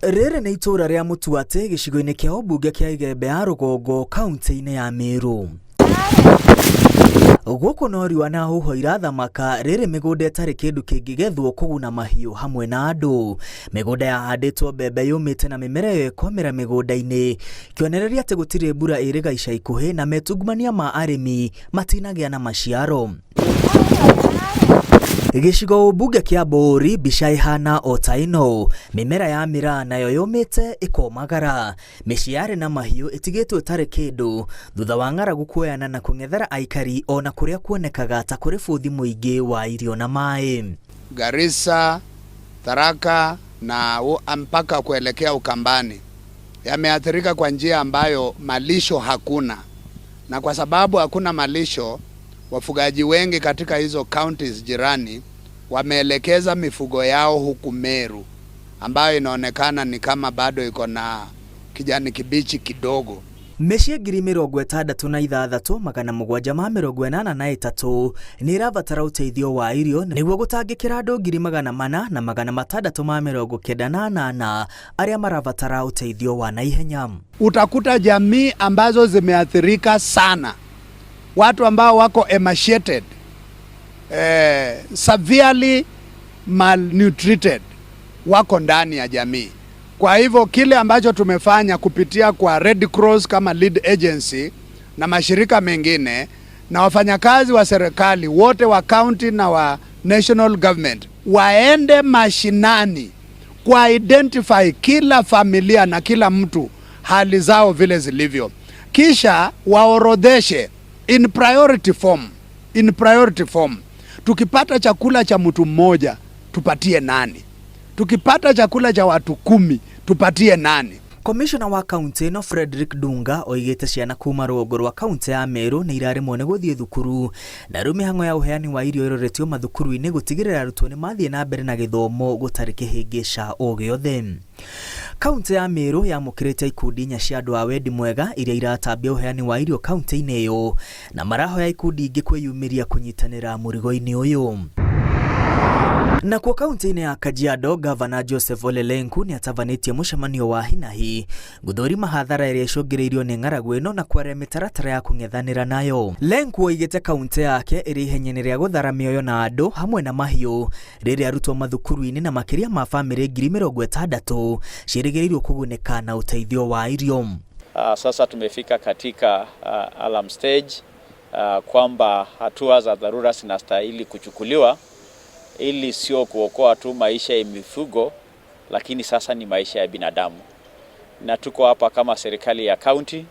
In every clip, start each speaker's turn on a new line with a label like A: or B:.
A: Rĩrĩ nĩ itũũra rĩa Mũtuatĩ gĩcigo-inĩ kĩa ũmbunge kĩa Igembe ya Rũgongo kaunti-inĩ ya Meru. Gũkũ no riũa na huho irathamaka, rĩrĩ mĩgũnda ĩtarĩ kĩndũ kĩngĩgethwo kũguna mahiũ hamwe na andũ. Mĩgũnda yahandĩtwo mbembe yũmĩte na mĩmera ĩyo ĩkomĩra mĩgũnda-inĩ, kĩonereria atĩ gũtirĩ mbura ĩrĩga ica ikuhĩ na metungumania ma arĩmi matinagĩa na maciaro. Gĩcigo ũmbunge kĩa Mbũũri mbica ĩhana o ta ĩno, mĩmera ya mĩraa nayo yũmĩte ĩkomagara. Mĩciĩ yarĩ na mahiũ ĩtigĩtwo ĩtarĩ kĩndũ thutha wa ng'aragu kuoyana na kũng'ethera aikari o na kũrĩa kuonekaga ta kũrĩ bũthi mũingĩ wa irio na maĩ.
B: Garissa, Tharaka na mpaka kuelekea Ukambani yameathirika kwa njia ambayo malisho hakuna, na kwa sababu hakuna malisho, wafugaji wengi katika hizo counties jirani wameelekeza mifugo yao huku Meru ambayo inaonekana ni kama bado iko na kijani kibichi kidogo.
A: Mĩciĩ 6,783 nĩ ĩrabatara ũteithio wa irio nĩguo gũtangĩkĩra andũ 400,698 arĩa marabatara ũteithio wa naihenya.
B: Utakuta jamii ambazo zimeathirika sana, watu ambao wako emaciated, severely malnutrited wako ndani ya jamii. Kwa hivyo kile ambacho tumefanya kupitia kwa Red Cross kama lead agency na mashirika mengine na wafanyakazi wa serikali wote wa county na wa national government waende mashinani kwa identify kila familia na kila mtu hali zao vile zilivyo, kisha waorodheshe in priority form, in priority form. Tukipata chakula cha mtu mmoja tupatie nani? Tukipata chakula cha watu 10 tupatie nani?
A: Komishona wa kaunti ĩno Frederick Dunga oigĩte ciana kuma rũgongo rwa kaunti ya Meru nĩ iraremwo nĩ gũthiĩ thukuru na rĩu mĩhang'o ya ũheani wa irio ĩroretio mathukuru-inĩ gũtigĩrĩra arutwo nĩ mathiĩ na mbere na gĩthomo gũtarĩ kĩhĩngĩca o gĩothe. Kaunti ya Meru yamũkĩrĩte ikundi inya cia andũ a wendi mwega iria iratambia ũheani wa irio kaunti-inĩ ĩyo na marahoya ikundi ingĩ kwĩyumĩria kũnyitanĩra mũrigo-inĩ ũyũ. Nakuo kaunti-inĩ ya Kajiado, Gavana Joseph Ole Lenku nĩ atabanĩtie mũcemanio wa hinahi gũthũrima hathara ĩrĩa ĩcũngĩrĩirio nĩ ng'aragu ĩno na kwaria mĩtaratara ya kũng'ethanĩra nayo. Lenku oigĩte kaunti yake ĩrĩ ihenya-inĩ rĩa gũthara mĩoyo na andũ hamwe na mahiũ rĩrĩa arutwo mathukuru-inĩ na makĩria ma bamĩrĩ 60,000 ciĩrĩgĩrĩirwo kũgunĩka na ũteithio wa irio.
C: Sasa tumefika katika alarm stage kwamba hatua za dharura zinastahili kuchukuliwa ili sio kuokoa tu maisha ya mifugo, lakini sasa ni maisha ya binadamu. Na tuko hapa kama serikali ya county,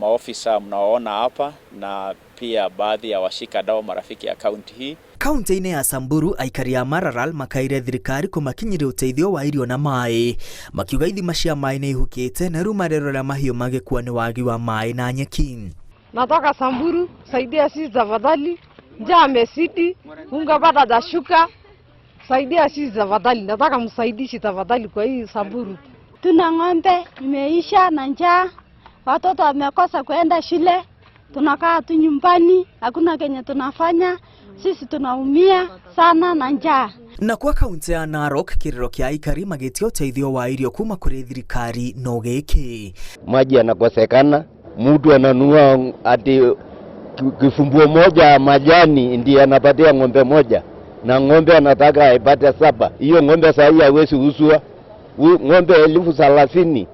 C: maofisa mnaoona hapa na pia baadhi ya washikadau marafiki ya county hii.
A: Kaunti-inĩ ya Samburu aikari a Maralal makaire thirikari kũmakinyĩria ũteithio wa irio na maĩ, makiuga ithima cia maĩ nĩ ihukĩte na rĩu marerorera mahiũ magĩkua nĩ wagi wa maĩ na nyeki.
D: Natoka Samburu, saidia sisi tafadhali. Njaa amezidi, unga bado hajashuka. Saidia sisi tafadhali, nataka msaidishi tafadhali kwa hii Samburu.
E: Tuna ng'ombe imeisha na njaa, watoto wamekosa kuenda shule, tunakaa tu nyumbani, hakuna kenye tunafanya, sisi tunaumia sana na njaa.
A: Na kwa kaunti ya Narok kĩrĩro kĩa aikari magĩtia ũteithio wa irio kuma kũrĩ thirikari no gĩkĩ.
F: Maji yanakosekana, mtu ananunua ati kifumbuo moja majani ndiye anapatia ng'ombe moja, na ng'ombe anataka aipate 7. Hiyo ng'ombe saa hii hawezi uzwa. Ng'ombe 30,000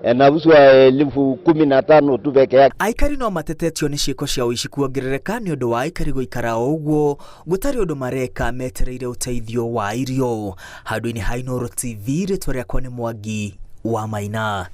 F: anauzwa 15,000 tu peke yake.
A: Aikari no matetetio nĩ ciĩko cia ũici kuongerereka nĩ ũndũ wa aikari gũikara o ũguo gũtarĩ ũndũ mareka metereire ũteithio wa irio. Handũ-inĩ ha Inooro TV, rĩtwa rĩakwa nĩ Mwangi wa Maina.